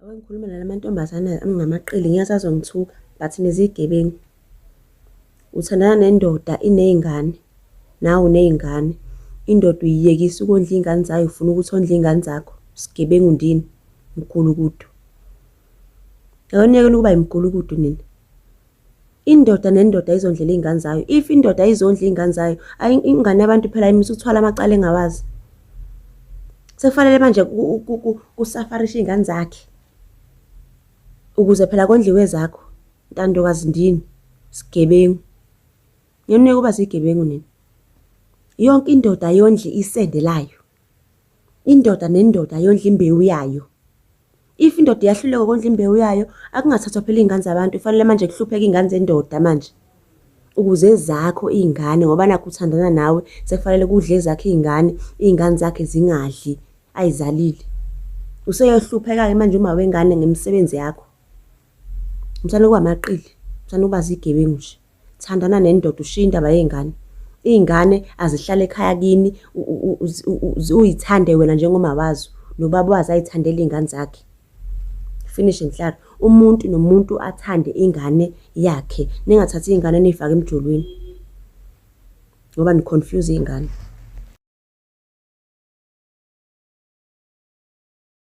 Ake ngikhulume nalamantombazane angamaqili ngiyazi azongithuka but nizigebengu. Uthandana nendoda iney'ngane nawe uney'ngane. Indoda uyiyekisa ukondla iy'ngane zayo ufuna ukuthi ondle iy'ngane zakho. Sigebengu ndini, mgulukudu. Ake niyekeni ukuba yimigulukudu nina. Indoda nendoda ayizondlela iy'ngane zayo. If indoda ayizondli iy'ngane zayo, ingane yabantu phela ayimise ukuthwala amacala engawazi. Sekufanele manje kusafarishe iy'ngane zakhe ukuze phela kondliwe ezakho. Ntandokazi ndini, sigebengu. Ngenike uba zigebengu nina. Yonke indoda ayondli isende layo. Indoda nendoda ayondli imbewu yayo. If indoda iyahluleka ukondla imbewu yayo, akungathathwa phela iy'ngane zabantu, kufanele manje kuhlupheke iy'ngane zendoda manje. Ukuze ezakho iy'ngane ngoba nakhu uthandana nawe sekufanele kudle ezakho iy'ngane, iy'ngane zakhe zingadli ayizalile. Useyohlupheka-ke manje uma wengane ngemisebenzi yakho. Msane kuba amaqili, msane kuba zigebengu nje. Thandana nendoda ushiye indaba yey'ngane. Iy'ngane azihlale ekhaya kini uyithande wena njengoma wazo nobaba wazo ayithandele iy'ngane zakhe. Finish and klaar. Umuntu nomuntu athande ingane yakhe. Ningathathi iy'ngane niy'fake emjolweni ngoba ni-confuse iy'ngane.